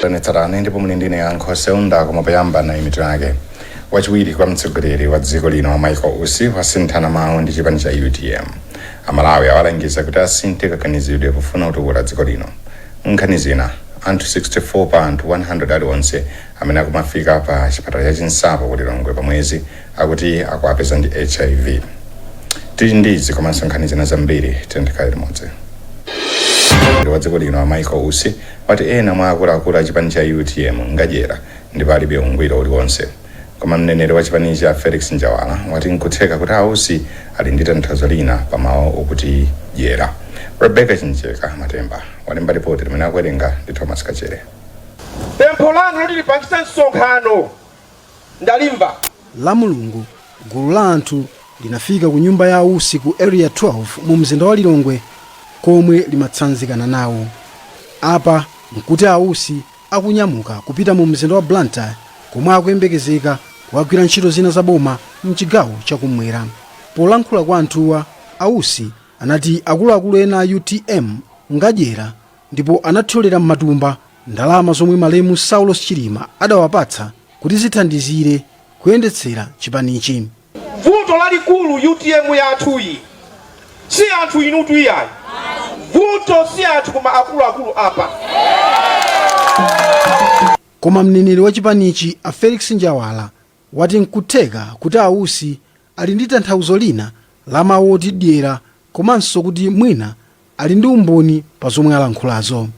Tsatanetsatane ndipo muli ndine Yankho Seunda. Koma poyamba nayi mitu yake. Wachiwiri kwa mtsogoleri wa dziko lino Michael Usi wasinthana mawu ndi chipani cha UTM. Amalawi awalangiza kuti asinthe kaganizidwe pofuna kutukula dziko lino. Nkhani zina: anthu 64 pa anthu 100 aliwonse amene akumafika pa chipatala cha Chinsapo ku Lilongwe pa mwezi akuti akuwapeza ndi HIV. Tili ndi izi komanso nkhani zina zambiri, tikhale limodzi. Wa dziko lino Michael Usi wati ena mwa akuluakulu a chipani cha UTM ngadyera ndipo alibe ungwiro uliwonse. Koma mneneri wa chipanichi a Felix Njawala wati nkutheka kuti a Usi ali ndi tanthauzo lina pa mawu okuti dyera. Rebecca Chincheka Matemba walemba ripoti limene akuwerenga ndi Thomas Kachere. Pempho lanu loti lipangitse msonkhano ndalimva. La Mulungu, gulu la anthu linafika ku nyumba ya Usi ku Area 12 mu mzinda wa Lilongwe komwe limatsanzikana nawo. Apa nkuti a Usi akunyamuka kupita mu mzinda wa Blantyre komwe akuyembekezeka kukagwira ntchito zina za boma mchigawo chakumwera. Polankhula kwa anthuwa, a Usi anati akuluakulu ena a UTM ngadyera ndipo anathyolera m'matumba ndalama zomwe malemu Saulos Chilima adawapatsa kuti zithandizire kuyendetsera chipanichi. Vuto lalikulu UTM yathuyi si anthu inutu iyayi, vuto si anthu koma akuluakulu apa. Koma mneneri wa chipanichi a Felix Njawala wati nkutheka kuti a Usi ali ndi tanthauzo lina la mawu oti dyera komanso kuti mwina ali ndi umboni pa zomwe alankhulazo.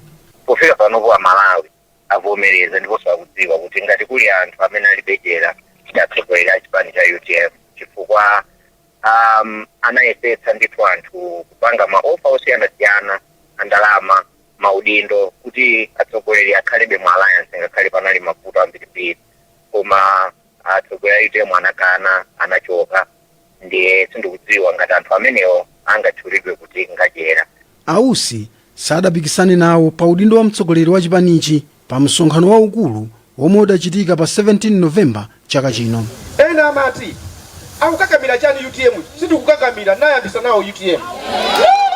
Pofika panopo Amalawi avomereza ndiponso akudziwa kuti ngati kuli anthu amene alibe dyera ndi atsogoleri a chipani cha UTM, chifukwa anayesetsa ndithu anthu kupanga ma offer osiyanasiyana a ndalama, maudindo, kuti atsogoleri akhalebe mu alliance ngakhale panali mavuto ambirimbiri, koma atsogoleri a UTM anakana, anachoka. Ndiye sindikudziwa ngati anthu amenewo angatchulidwe kuti ngadyera. A Usi sadapikisane nawo pa udindo wa mtsogoleri wa chipanichi pa msonkhano waukulu womwe udachitika pa 17 Novemba chaka chino. Ena amati akukakamira chani UTM? Sindikukakamira, nayambisa nawo UTM.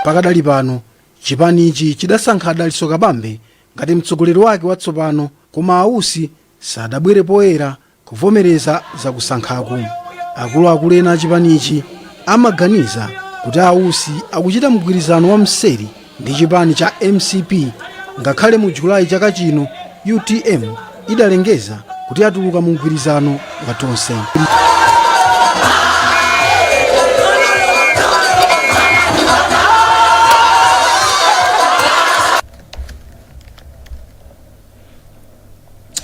Pakadali pano chipanichi chidasankha Dalitso Kabambe ngati mtsogoleri wake watsopano, koma a Usi sadabwere poyera kuvomereza zakusankhaku. Akuluakulu ena a chipanichi amaganiza kuti a Usi akuchita mgwirizano wa mseri ndi chipani cha MCP, ngakhale mu Julayi chaka chino UTM idalengeza kuti atuluka mu mgwirizano wa Tonse.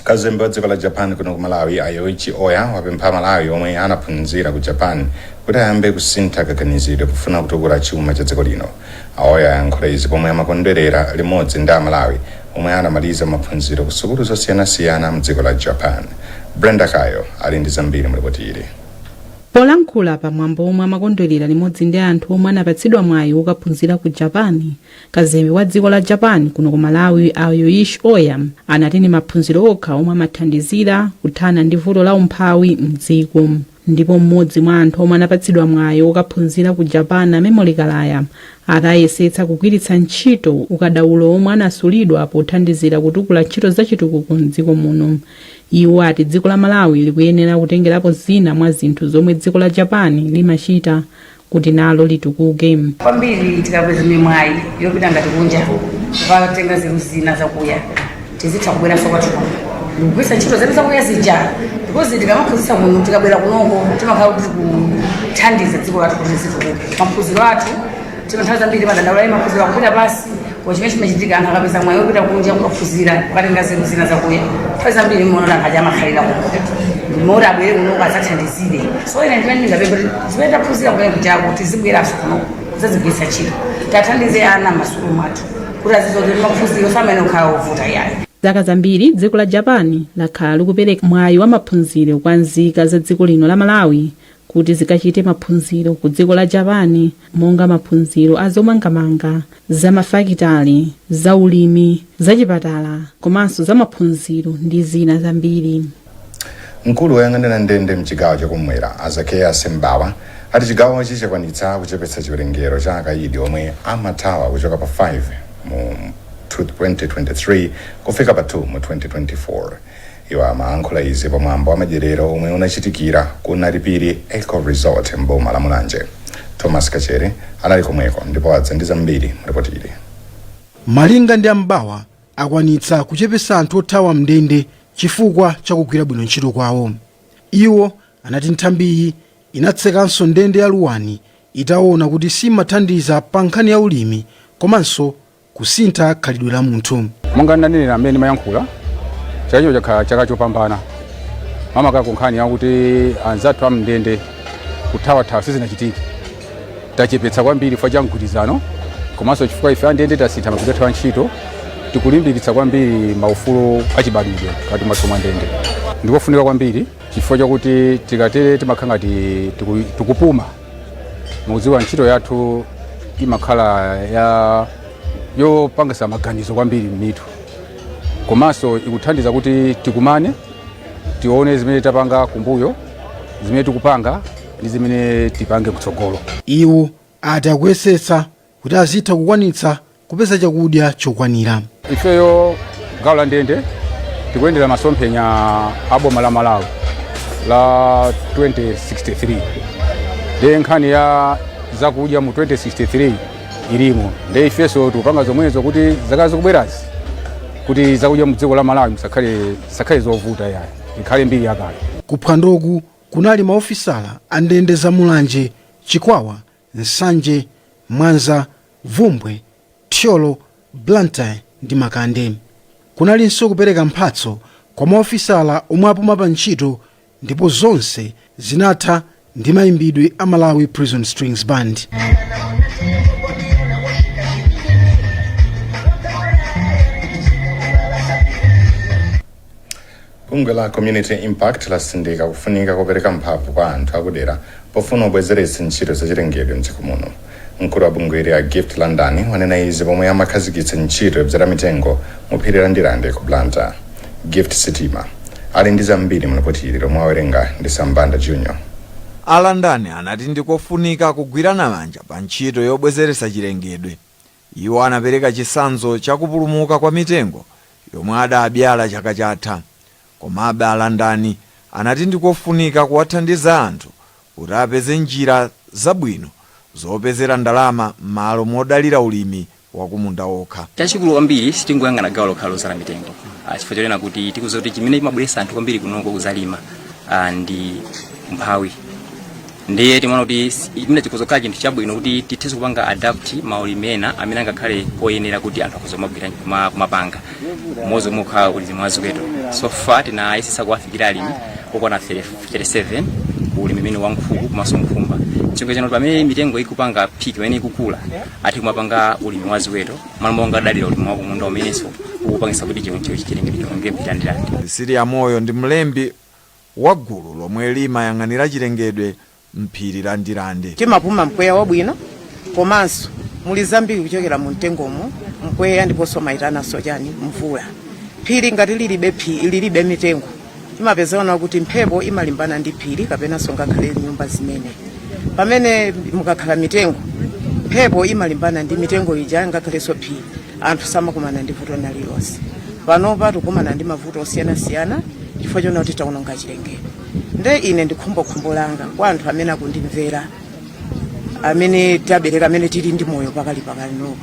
Kazembe wa dziko la Japan kuno ku Malawi a Yoichi Oya wapempha Malawi omwe anaphunzira ku Japan kuti ayambe kusintha kaganizidwe pofuna kutukula chuma cha dziko lino. A Oya ayankhula izi pomwe amakondwerera limodzi ndi Amalawi omwe anamaliza maphunziro ku sukulu zosiyanasiyana mdziko la Japan. Brenda Kayo ali ndi zambiri mu ripoti ili. Polankhula pa mwambo omwe amakondwerera limodzi ndi anthu omwe anapatsidwa mwayi wokaphunzira ku Japan, kazembe wa dziko la Japan kuno ku Malawi a Yoichi Oya anati ndi maphunziro okha omwe amathandizira kuthana ndi vuto la umphawi mdziko. Ndipo mmodzi mwa anthu omwe anapatsidwa mwayi wokaphunzira ku Japan, a Memory Kalaya, ati ayesetsa kugwiritsa ntchito ukadaulo omwe anasulidwa pothandizira kutukula ntchito zachitukuko mdziko muno. Iwo ati dziko la Malawi likuyenera kutengerapo zina mwa zinthu zomwe dziko la Japan limachita kuti nalo litukuke. Kwambiri tikapeza mimwayi yopita ngati kunja kukatenga nzeru zina zakuya, tizitha kubweranso kwathu kuno ndikugwiritsa ntchito nzeru zakuya zija, because tikamaphunzitsa kuno, tikabwera kunoko timakhala kuti tikuthandiza dziko lathu kuti lizitukuke. Maphunziro athu tima nthawi zambiri timadandaula maphunziro akupita pansi, koma chimene chimachitika, anthu akapeza mwayi wopita kunja kukaphunzira, kukatenga nzeru zina zakuya, nthawi zambiri muona kuti anthu aja amakhalira kuno moti abwere kunoko adzathandizire. So ine ndimene ndingapemphe kuti zimene taphunzira kumene kujako tizibweranso kuno kudzazigwiritsa ntchito, tathandize ana m'masukulu mwathu kuti azidziwa kuti maphunziro samene kukhala ovuta yayi. Zaka zambiri dziko la Japan lakhala likupereka mwayi wa maphunziro kwa nzika za dziko lino la Malawi kuti zikachite maphunziro ku dziko la Japan, monga maphunziro a zomangamanga, zamafakitale, zaulimi, zachipatala komanso zamaphunziro ndi zina zambiri. Mkulu woyang'anira ndende mchigawo chakumwera a Zakeus Mbawa ati chigawochi chakwanitsa kuchepetsa chiwerengero cha akayidi omwe amathawa kuchoka pa 5 mu 2023 kufika pa 2 mu 2024. Iwo amayankhula izi pamwambo wa madyerero omwe unachitikira ku Nalipiri Eco Resort mboma la Mulanje. Thomas Kachere anali komweko ndipo adza ndi zambiri mripoti ili. Malinga ndi ambawa, akwanitsa kuchepesa anthu othawa mndende chifukwa chakugwira bwino ntchito kwawo. Iwo anati nthambiyi inatsekanso ndende ya Luwani itaona kuti simathandiza pa nkhani ya ulimi komanso kusintha khalidwe la munthu. Monga ndanenera amene mayankhula, chaka chino chakhala chaka chopambana, makamaka ku nkhani yakuti anzathu amndende kuthawathawa sizinachitike. Tachepetsa kwambiri chifukwa cha mgwirizano, komanso chifukwa ife andende tasintha magwiridwe athu a ntchito. Tikulimbikitsa kwambiri maufulu achibadwidwe kati mwathu mwa ndende. Ndikofunika kwambiri chifukwa chakuti tikatere timakhala ngati tikupuma. Mukudziwa ntchito yathu imakhala ya yopangisa maganizo kwambiri m'mitu, komanso ikuthandiza kuti tikumane, tione zimene tapanga kumbuyo, zimene tikupanga ndi zimene tipange kutsogolo. Iwo ati akuyesetsa kuti azitha kukwanitsa kupeza chakudya chokwanira. Ifeyo gawo la ndende tikuyendera masomphenya a boma la Malawi la 2063, ndiye nkhani ya zakudya mu 2063 ilimo. Ndiye ifenso tikupanga zomwezo kuti zaka zikubwerazi kuti zakudya mu dziko la Malawi musakhale zovuta yayi, ikhale mbiri yakale. Kuphwandoku kunali maofisala a ndende za Mulanje, Chikwawa, Nsanje, Mwanza, Vumbwe, Thyolo, Blantyre ndi Makande. Kunalinso kupereka mphatso kwa maofisala omwe apuma pa ntchito, ndipo zonse zinatha ndi mayimbidwe a Malawi Prison Strings Band. Bungwe la Community Impact lasindika kufunika kopereka mphamvu kwa anthu akudera pofuna kubwezeretsa ntchito zachilengedwe mdziko muno. Mkulu wa bungweli a Gift Landani wanena izi pomwe amakhazikitsa ntchito yodzala mitengo mu phiri la Ndirande ku Blantyre. Gift Sitima ali ndi zambiri mlipoti ili lomwe awerenga ndi Sambanda Junior. A Landani anati ndikofunika kugwirana manja pa ntchito yobwezeretsa chilengedwe. Iwo anapereka chitsanzo cha kupulumuka kwa mitengo yomwe adabyala chaka chatha. Komabe a Landani anati ndikofunika kuwathandiza anthu kuti apeze njira zabwino zopezera ndalama m'malo modalira ulimi wakumunda wokha. Chachikulu kwambiri, sitingoyang'ana gawo lokhala lozala mitengo, chifukwa chonena kuti tikudziwa kuti chimene chimabweretsa anthu kwambiri kunoko kuzalima ndi umphawi. Ndiye timaona kuti imene chikuzokhala chinthu chabwino kuti tithenso kupanga adapt maulimi ena amene angakhale oyenera kuti anthu akhoza kumagwira kumapanga mmodzi omwe ukhala ulimi wa ziweto. So far tinayesesa kuwafikira alimi okwana 37 ku ulimi umene wa nkhuku komanso nkhumba, chonga chano pamene mitengo ikupanga peak, pamene ikukula, athe kumapanga ulimi wa ziweto malo monga adalira ulimi wa kumunda umenenso ukupangisa kuti chilengedwe chionongeke m'phiri la Ndirande. Cecilia Moyo ndi mlembi wa gulu lomwe limayang'anira chilengedwe m'phiri la Ndirande. Timapuma mpweya wabwino, komanso muli zambiri kuchokera mu mtengomo, mpweya ndiponso mayitananso chani, mvula. Phiri ngati lilibe mitengo, imapezekana kuti mphepo imalimbana ndi phiri kapenanso ngakhale nyumba zimene. Pamene mukakhala mitengo, mphepo imalimbana ndi mitengo ija ngakhalenso phiri, anthu samakumana ndi vuto lililonse. Panopa tikukumana ndi mavuto osiyanasiyana chifukwa chona kuti taononga chilengedwe. Nde ine ndi khumbokhumbo langa kwa anthu amene akundimvera, amene tabereka, amene tili ndi moyo pakali pakalinopo,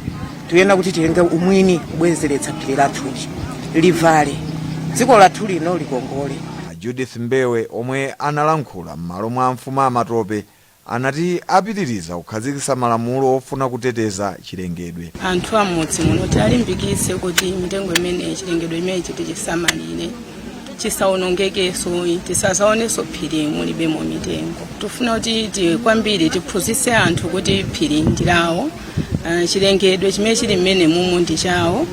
tiyenera kuti tilenge umwini kubwezeretsa phiri lathuli livale, dziko lathu lino likongole. A Judith Mbewe, omwe analankhula m'malo mwa mfumu Amatope, anati apitiriza kukhazikitsa malamulo ofuna kuteteza chilengedwe. Anthu amudzi muno tialimbikitse kuti mitengo imene, chilengedwe imenechi tichisamalire, chisaonongekenso, tisazaonenso phiri mulibemo mitengo. Tifuna kuti kwambiri tiphunzitse anthu kuti phiri ndi lawo, chilengedwe chimene chili mmene mumu ndi chawo,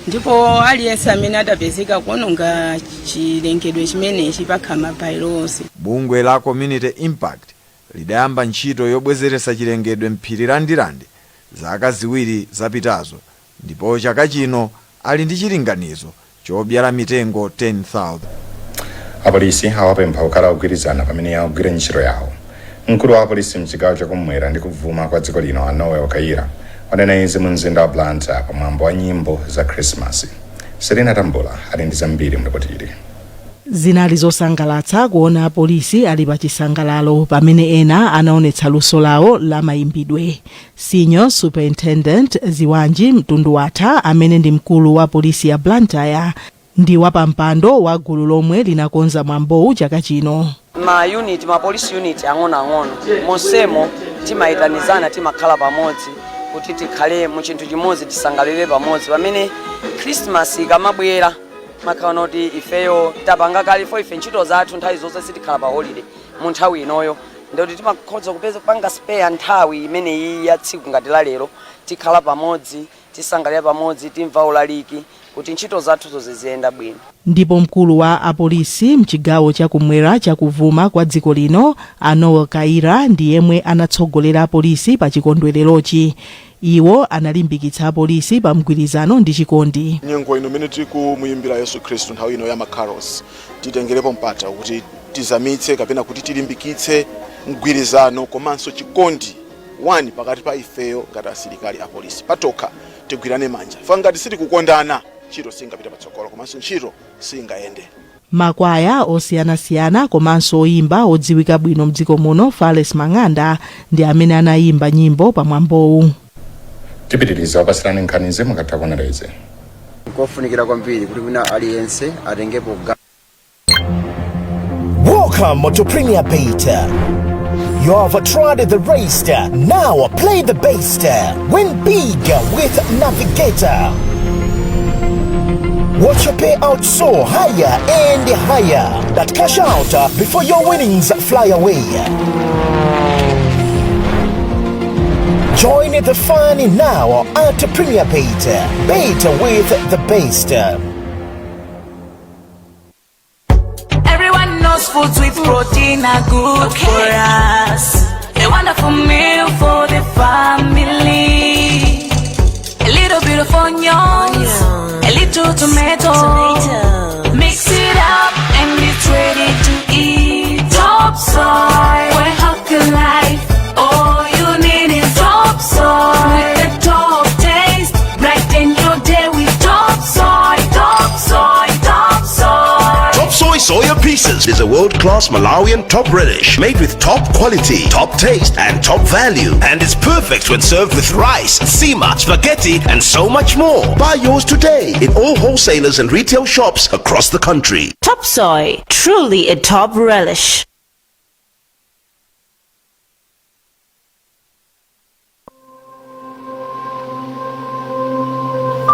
ndipo aliyense amene atapezeka kuononga chilengedwe chimenechi pakhala ma bylaws. Bungwe la Community Impact lidayamba ntchito yobwezeretsa chilengedwe m'phiri la Ndirande zaka 2 zapitazo, ndipo chaka chino ali ndi chilinganizo chobyala mitengo 10,000. Apolisi awapempha kukhala ogwirizana pamene akugwira ntchito yawo. Mkulu wa apolisi mchigawo chakumwera ndi kuvuma kwa dziko lino, a Noel Kayira, Wanena izi mu mzinda wa Blantyre pamwambo wa nyimbo za Krismasi. Selina Tambula ali ndi zambiri mripoti ili. Zinali zosangalatsa kuona apolisi ali pa chisangalalo pamene ena anaonetsa luso lawo la mayimbidwe. Senior Superintendent Ziwanji Mtunduwatha, amene ndi mkulu wa polisi ya Blantyre, ndi wapampando wa gulu lomwe linakonza mwambowu chaka chino. Ma unit, ma police unit ang'onoang'ono monsemo timayitanizana, timakhala pamodzi kuti tikhale mu chinthu chimodzi, tisangalale pamodzi. Pamene Christmas ikamabwera, makhala kuti ifeyo tapanga kale fo ife ntchito zathu nthawi zonse sitikhala pa holiday mu nthawi inoyo, ndikuti timakhoza kupeza kupanga spare nthawi imeneyi ya tsiku ngati la lero, tikhala pamodzi, tisangalira pamodzi, timva ulaliki kuti ntchito zathu ziziyenda bwino. Ndipo mkulu wa apolisi mchigawo chakumwera chakuvuma kwa dziko lino, a Noel Kaira, ndi yemwe anatsogolera apolisi pa chikondwererochi. Iwo analimbikitsa apolisi pa mgwirizano ndi chikondi. Nyengo ino imene tikumuyimbira Yesu Khristu, nthawi ino ya ma carols, titengerepo mpata kuti tizamitse kapena kuti tilimbikitse mgwirizano komanso chikondi 1 pakati pa ifeyo ngati asilikali apolisi patokha. Tigwirane manja fa ngati sitikukondana, ntchito singapita patsogolo komanso ntchito singayende. Makwaya osiyanasiyana komanso oyimba odziwika bwino mdziko muno, Fales Mang'anda, ndi amene anayimba nyimbo pamwambowu. Tipitiriza wapasirani nkhanizi mukatha kuonera izi. Kofunikira kwambiri kuti wina aliyense atengepo gawo. Welcome to Premier Bet. You have tried the rest. Now play the best. Win big with Navigator. Watch your payout soar higher and higher. But cash out before your winnings fly away. Join the fun now at Premier Bet. Bet with the best. Everyone knows foods with protein are good for us. A wonderful meal for the family. A little bit of onions, a little tomato. Mix it up and it's ready to eat. Top Soy, we're healthy life. All you need is Top Soy. With the top taste, brighten your day with Top Soy, Top Soy, Top Soy. Top Soy Soya Pieces is a world-class Malawian top relish made with top quality, top taste, and top value. And it's perfect when served with rice, nsima, spaghetti, and so much more. Buy yours today in all wholesalers and retail shops across the country. Top Soy, truly a top relish.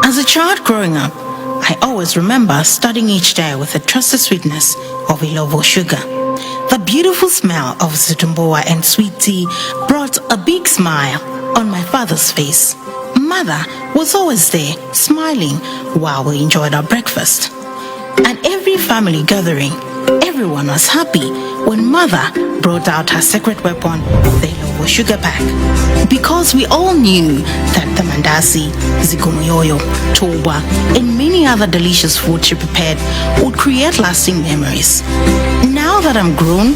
As a child growing up, I always remember starting each day with the trusted sweetness of Illovo sugar. The beautiful smell of zitumbuwa and sweet tea brought a big smile on my father's face. Mother was always there, smiling while we enjoyed our breakfast. At every family gathering, everyone was happy when Mother brought out her secret weapon, the Illovo sugar pack. Because we all knew that the mandasi, zikomoyoyo, toba, and many other delicious food she prepared would create lasting memories. Now that I'm grown,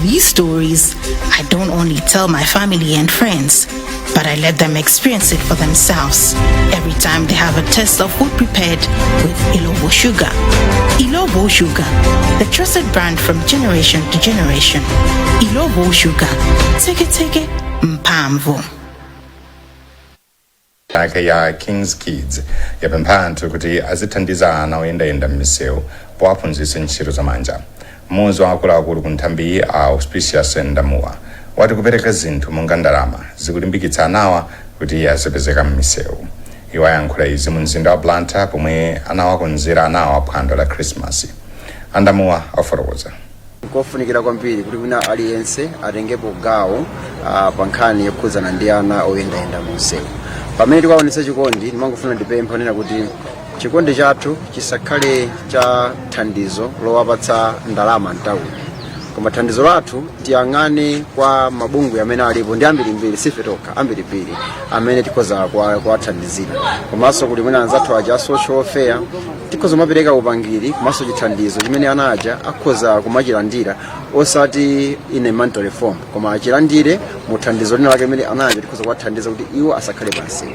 these stories I don't only tell my family and friends, but I let them experience it for themselves every time they have a taste of food prepared with Illovo sugar. Illovo Sugar, the trusted brand from generation to generation. Illovo Sugar, take it, take it, mphamvu. Yake ya Kings Kids yapempha anthu kuti azithandiza ana oyendayenda m'misewu powaphunzitsa ntchito zamanja. Mmodzi wa akuluakulu ku nthambiyi, a Auspicious Ndamuwa, wati kupereka zinthu monga ndalama zikulimbikitsa anawa kuti azipezeka m'misewu. Iwo ayankhula izi mu mzinda wa Blantyre pomwe anawakonzera anawa phwando la Krismasi. Andamuwa afotokoza. Kofunikira kwambiri kuti wina aliyense atengepo gawo pa nkhani yokhudzana ndi ana oyendayenda mu msewu. Pamene tikuwaonetsa chikondi, ndimangofuna ndipempha kunena kuti chikondi chathu chisakhale cha thandizo lowapatsa ndalama mtawuni, Koma thandizo lathu tiyang'ane kwa mabungwe amene alipo ndi ambirimbiri, sife tokha, ambirimbiri amene tikhoza kuwathandizira. Komanso kuli mwina anzathu aja a social welfare, tikhoza kumapereka upangiri komanso chithandizo chimene ana aja akhoza kumachilandira, osati in a monetary form, koma achilandire mu thandizo lina lake limene ana aja tikhoza kuwathandiza kuti iwo asakhale pansewu.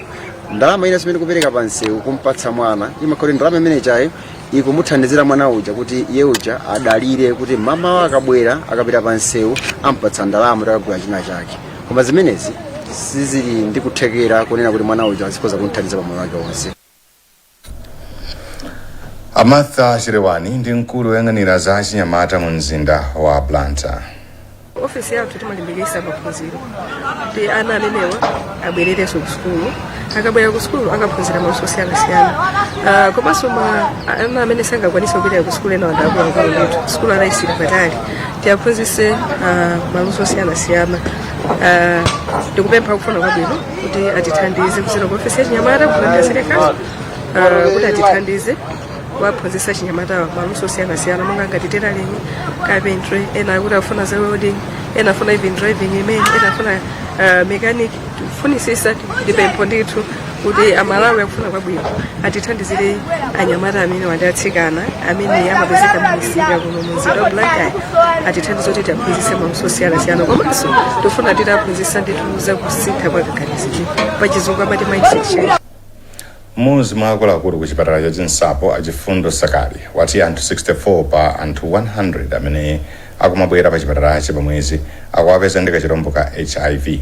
Ndalama ina zimene kupereka pansewu kumpatsa mwana, imakhala ndalama imene chayo ikumuthandizira mwana uja kuti iye uja adalire kuti mama akabwera, akapita pansewu, ampatsa ndalama kuti akagula china chake. Koma zimenezi sizili ndi kuthekera kunena kuti mwana uja azikhoza kumuthandiza pamoyo wake wonse. Amartha Chirewani ndi mkulu woyang'anira za chinyamata mu mzinda wa Blantyre. Ofisi yathu timalimbikitsa maphunziro kuti ana amenewa abwererenso ku sukulu. Akabwera ku sukulu akaphunzira maluso osiyanasiyana. Komanso ana amene sangakwanise kupita ku sukulu, ena ndi akuluakulu ndithu, sukulu anayisira patali, tiyaphunzitse maluso osiyanasiyana. Ndikupempha kufuna kwabwino kuti atithandize kudzera ku ofisi ya chinyamata ku Blantyre City Council, kuti atithandize kuwaphunzitsa chinyamatawa maluso osiyanasiyana, monga ngati tailoring, carpentry, ena akuti afuna za welding, ena afuna even driving imene, ena afuna mechanic. Tifunisisa, ndipempho ndithu kuti Amalawi akufuna kwabwino atithandizire anyamata amene wandi atsikana amene amapezeka m'misika kuno mu mzinda wa Blantyre, atithandize kuti tiaphunzitse maluso osiyanasiyana. Komanso tifuna titaphunzitsa ndithu za kusintha kwa kaganizidwe, pachizungu amati mindset change. Mmodzi mwa akuluakulu ku chipatala cha Chinsapo, Achifundo Sakali, wati anthu 64 pa anthu 100 amene akumabwera pa chipatalachi pamwezi akuwapeza ndi kachirombo ka HIV.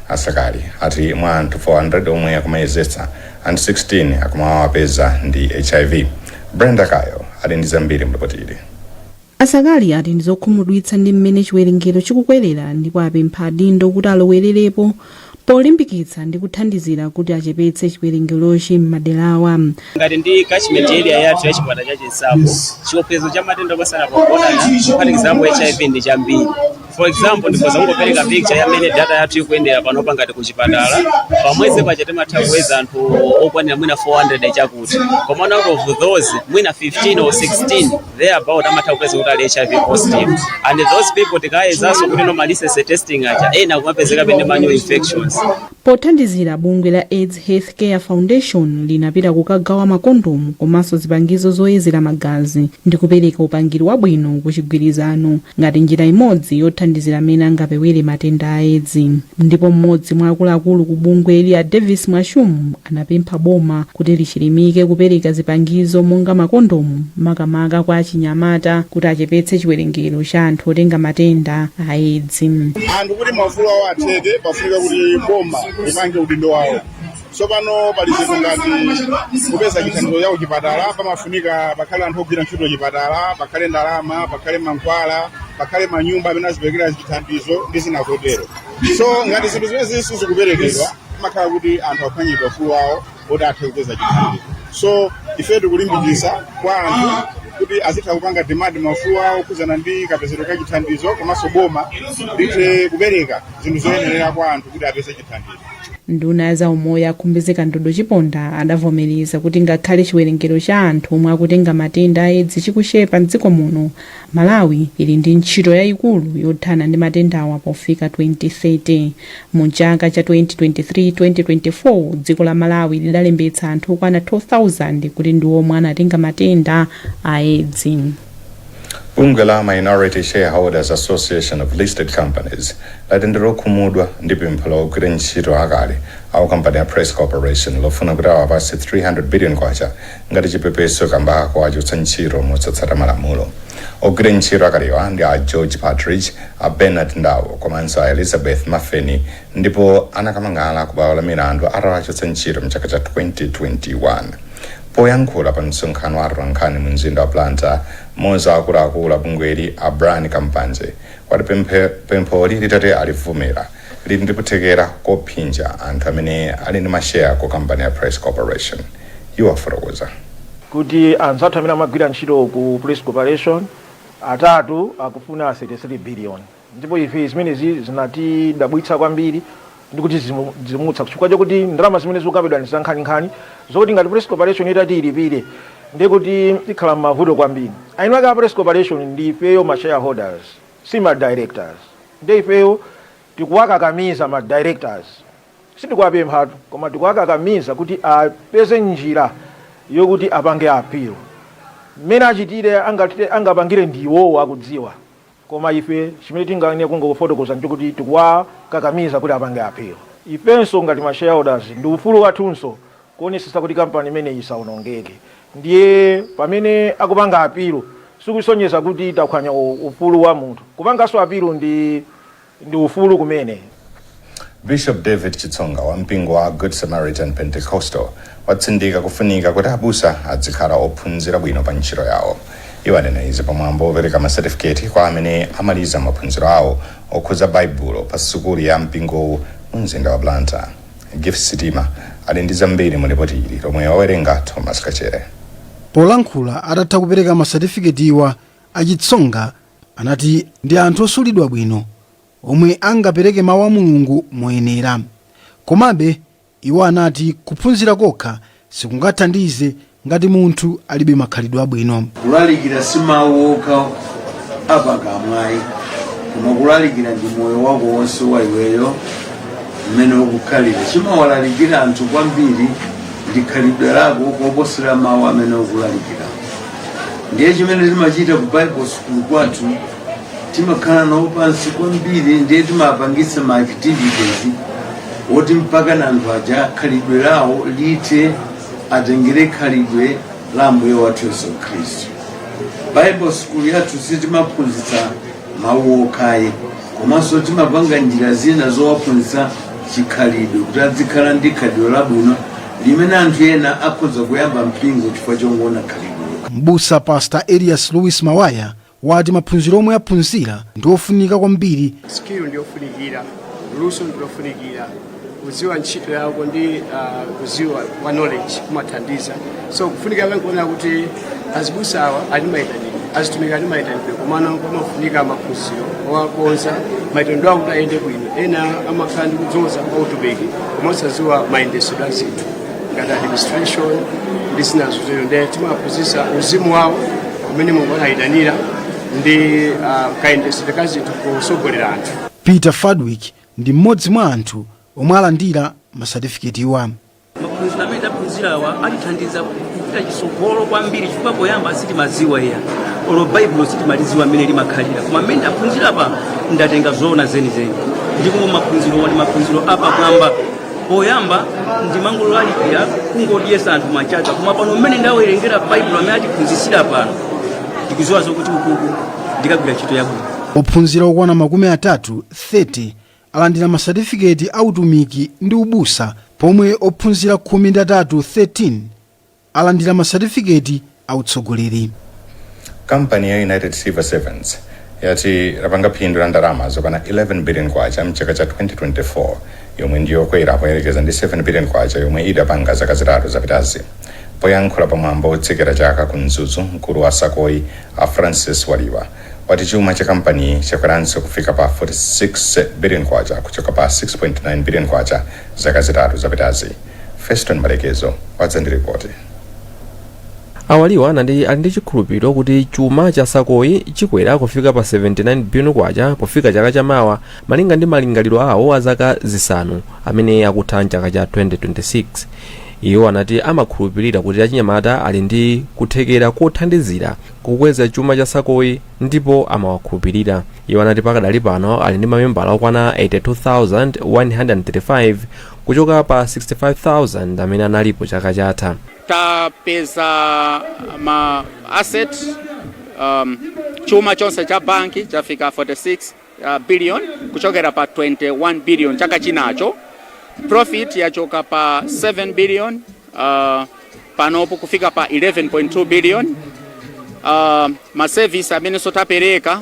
Asakali ati mwa anthu 400 omwe akumayezetsa, anthu 16 akumawapeza ndi HIV. Brenda Kayo ali ndi zambiri mlipotili. Asakali ati ndi zokhumudwitsa ndi mmene chiwerengero chikukwerera, ndipo apempha adindo kuti alowererepo polimbikitsa ndi kuthandizira kuti achepetse chiwerengerochi m'maderawa. Ngati ndi catchment area yathu ya chipatala cha Chinsapo, chiopsezo cha matenda opatsana pogonana, kuphatikizapo HIV, ndi chambiri. For example, ndikhoza kungopereka picture ya mmene data yathu ikuyendera panopa. Ngati kuchipatala, pamwezi paja timatha kuyeza anthu okwanira mwina 400 chakuti, koma out of those mwina 15 or 16 thereabout amatha kupeza kuti ali HIV positive. And those people tikayezanso kuti no ma testing aja, ena kumapezeka pene ma new infections. Pothandizira, bungwe la AIDS Health Care Foundation linapita kukagawa makondomu komanso zipangizo zoyezera magazi ndi kupereka upangiri wabwino ku chigwirizano ngati njira imodzi yothandizira amene angapewere matenda a AIDS. Ndipo mmodzi mwa akuluakulu ku bungwe a Davis Mwashumu anapempha boma kuti lichilimike kupereka zipangizo monga makondomu, makamaka kwa achinyamata, kuti achepetse chiwerengero cha anthu otenga matenda a AIDS. Anthu kuti maufulu awo atheke, pafunika kuti boma lipange udindo wawo. Tsopano pali zinthu ngati kupeza chithandizo cha kuchipatala, pamafunika pakhale anthu ogwira ntchito chipatala, pakhale ndalama, pakhale mankhwala, pakhale manyumba amene aziperekera chithandizo ndi zina zotero. So ngati zinthu zimene sizikuperekedwa, imakhala kuti anthu aphwanyidwa ufulu wawo oti athe kupeza chithandizo. So ife tikulimbikitsa kwa anthu kuti azitha kupanga demand maufulu awo kuzana ndi kapezedwe ka chithandizo, komanso boma lithe kupereka zinthu zoyenerera kwa anthu kuti apeze chithandizo. Nduna ya zaumoyo a Khumbize Kandodo Chiponda adavomereza kuti ngakhale chiwerengero cha anthu omwe akutenga matenda a AIDS chikuchepa mdziko muno, Malawi ili ndi ntchito yayikulu yothana ndi matendawa pofika 2030. Mu chaka cha 2023-2024, dziko la Malawi lidalembetsa anthu okwana 2000 kuti ndi omwe anatenga matenda a AIDS. Bungwe la Minority Shareholders Association of Listed Companies lati ndi lokhumudwa ndi pempho la ogwira ntchito akale a kampani ya Press Corporation lofuna kuti awapatse 300 billion kwacha ngati chipepeso kamba kuwachotsa ntchito mosatsata malamulo. Ogwira ntchito akalewa ndi a George Partridge, a Bernard Ndawo komanso a Elizabeth Mafeni, ndipo anakamang'ala ku bwalo la milandu atawachotsa ntchito mchaka cha 2021. Poyankhula pa msonkhano wa atolankhani mu mzinda wa Blantyre, mmodzi wa akuluakulu a bungweli, a Brian Kampanje, wati pempholi litati alivomera, lili ndi kuthekera kophinja anthu amene ali ndi masheya ku kampani ya Press Corporation. Iwo afotokoza kuti anzathu amene amagwira ntchito ku Press Corporation atatu akufuna 33 billion, ndipo ife zimenezi zinatidabwitsa kwambiri ndikuti zimutsa, chifukwa chokuti ndalama zimene zikukambidwa ndi zankhaninkhani, zokuti ngati Press Corporation itati ilipire, ndikuti ikhala m'mavuto kwambiri. Eni ake a Press Corporation ndi ifeyo ma shareholders. Si ma directors. Ndiye ifeyo tikuwakakamiza ma directors, sitikuwapemphatu, koma tikuwakakamiza kuti apeze njira yokuti apange appeal. Mmene achitire, angapangire ndiwowo akudziwa, koma ife chimene tinganene kungofotokoza nchokuti tikuwakakamiza kuti apange appeal. Ifenso ngati ma shareholders ndi ufulu wathunso kuonesesa kuti kampani imeneyi isawonongeke. Ndiye pamene akupanga appeal, sikusonyeza kuti taphwanya ufulu wa munthu. Kupanganso appeal ndi ufulu kumene. Bishop David Chitsonga wa mpingo wa Good Samaritan Pentecostal watsindika kufunika kuti abusa azikhala ophunzira bwino pa ntchito yawo. Iwo anena izi pamwambo opereka masetifiketi kwa amene amaliza maphunziro awo okhudza Baibulo pa sukulu ya mpingowu mu mzinda wa Blantyre. Gift Sitima ali ndi zambiri mu ripoti ili lomwe wawerenga Thomas Kachere. Polankhula atatha kupereka masatifiketiwa, Achitsonga anati ndi anthu osulidwa bwino omwe angapereke mawu a Mulungu moyenera. Komabe iwo anati kuphunzira kokha sikungathandize ngati munthu alibe makhalidwe abwino. Kulalikira si mawu okha apakamwayi, koma kulalikira ndi moyo wako wonse wa iweyo, mmene ukukhalira. Chimawalalikira anthu kwambiri ndi khalidwe lako koposera mawu amene ukulalikira. Ndiye chimene timachita ku Bible school kwathu, timakhala nawo pansi kwambiri, ndiye timapangitsa ma activities woti mpaka na anthu aja khalidwe lawo lite atengere khalidwe la Ambuye wathu Yesu Khristu. Bible school yathu sitimaphunzitsa mawu okhayi, komanso timapanga njira zina zowaphunzitsa chikhalidwe kuti azikhala ndi khalidwe labwino limene anthu ena akhoza kuyamba mpingo chifukwa chongoona khalidwe. Mbusa Pastor Elias Louis Mawaya wati maphunziro omwe aphunzira ndi ofunika kwambiri. Skill ndiyofunikira, luso ndilofunikira, kudziwa ntchito yako ndi kudziwa kwa knowledge kumathandiza. So kufunika kuona kuti azibusa awa ali mayitanidwe, azitumiki ali mayitanidwe, komano pamafunika maphunziro owakonza mayitanidwe awo kuti ayende bwino. Ena amakhala ndi kudzoza kwa utumiki koma osadziwa mayendesedwe a zinthu ngati administration ndi zina zotero. Ndiye timaphunzitsa uzimu wawo umene Mulungu anayitanira ndi kayendesedwe ka zinthu kusogolera anthu. Peter Fadwick ndi mmodzi mwa anthu omwe alandira masatifiketiwa. Maphunziro amene taphunzirawa atithandiza kupita chitsogolo kwambiri, chifukwa poyamba sitimadziwa iya, olo Baibulo sitimalidziwa mmene limakhalira, koma mmene ndaphunzira pa ndatenga zoona zenizeni, ndipo maphunzirowa ndi maphunziro apamwamba. Poyamba ndimangolalikira kungodyesa anthu machaka, koma pano mmene ndawerengera Baibulo amene atiphunzitsira pano, ndikudziwa zokuti ukuku ndikagwira ntchito yabwino. Ophunzira okwana 30, 30 alandira masatifiketi a utumiki ndi ubusa, pomwe ophunzira 13, 13 alandira masatifiketi a utsogoleri. Kampani ya United Civil Servants yati lapanga phindu la ndalama zokwana 11 billion kwacha mchaka cha 2024, yomwe ndiyokwera poyerekeza ndi 7 billion kwacha yomwe idapanga zaka 3 zapitazi. Poyankhula pamwambo wotsekera chaka ku Mzuzu, mkulu wa SACCOyi a Francis Waliwa wati chuma cha kampani chakweranso kufika pa 46 billion kwacha kuchoka pa 6.9 billion kwacha zaka 3 zapitazi. Feston Malekezo wadza ndi ripoti. Awaliwa anati ali ndi chikhulupiriro kuti chuma cha SACCOyi chikwera kufika pa 79 billion kwacha pofika chaka chamawa, malinga ndi malingaliro awo a zaka 5 amene akutha mchaka cha 2026. Iwo anati amakhulupirira kuti achinyamata ali ndi kuthekera kothandizira kukweza chuma cha SACCOyi ndipo amawakhulupirira. Iwo anati pakadali pano ali ndi mamembala okwana 82,135 kuchoka pa 65,000 amene analipo chaka chatha. Tapeza ma asset, chuma chonse cha banki chafika 46 billion kuchokera pa 21 billion chaka chinacho. Profit yachoka pa 7 billion panopo kufika pa 11.2 billion. Ma service amenenso tapereka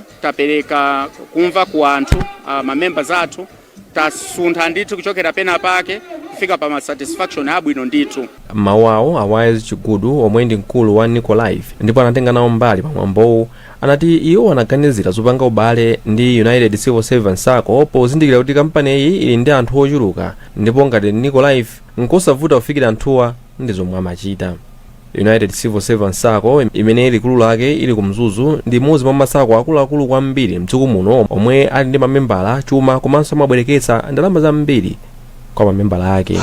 kumva ku anthu, ma members athu, tasuntha ndithu kuchokera pena pake kufika pa ma satisfaction abwino ndithu. Mawu awo, a Wise Chigudu omwe ndi mkulu wa Nico Life ndipo anatenga nawo mbali pamwambowu anati iwo anaganizira zopanga ubale ndi United Civil Servants SACCO pozindikira kuti kampani iyi ili ndi anthu ochuluka, ndipo ngati Nico Life nkosavuta kufikira anthuwa ndi zomwe amachita. United Civil Servants Sacco, imene likulu lake ili ku Mzuzu, ndi imodzi mwa ma SACCO akuluakulu kwambiri mdziko muno omwe ali ndi mamembala, chuma komanso amabwereketsa ndalama zambiri kwa mamembala ake.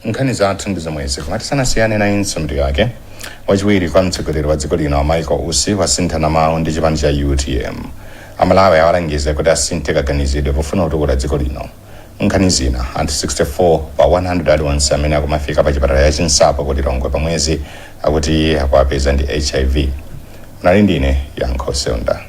Nkhani zathu ndi zomwezi, koma tisanasiyane nayinso mitu yake. Wachiwiri kwa mtsogoleri wa dziko lino Michael Usi wasinthana mawu ndi chipani cha UTM. Amalawi awalangiza kuti asinthe kaganizidwe pofuna kutukula dziko lino. Nkhani zina, anthu 64 pa 100 aliwonse amene akumafika pa chipatala ya Chinsapo ku Lilongwe pamwezi akuti akuwapeza ndi HIV. Munali ndine Yankho Seunda.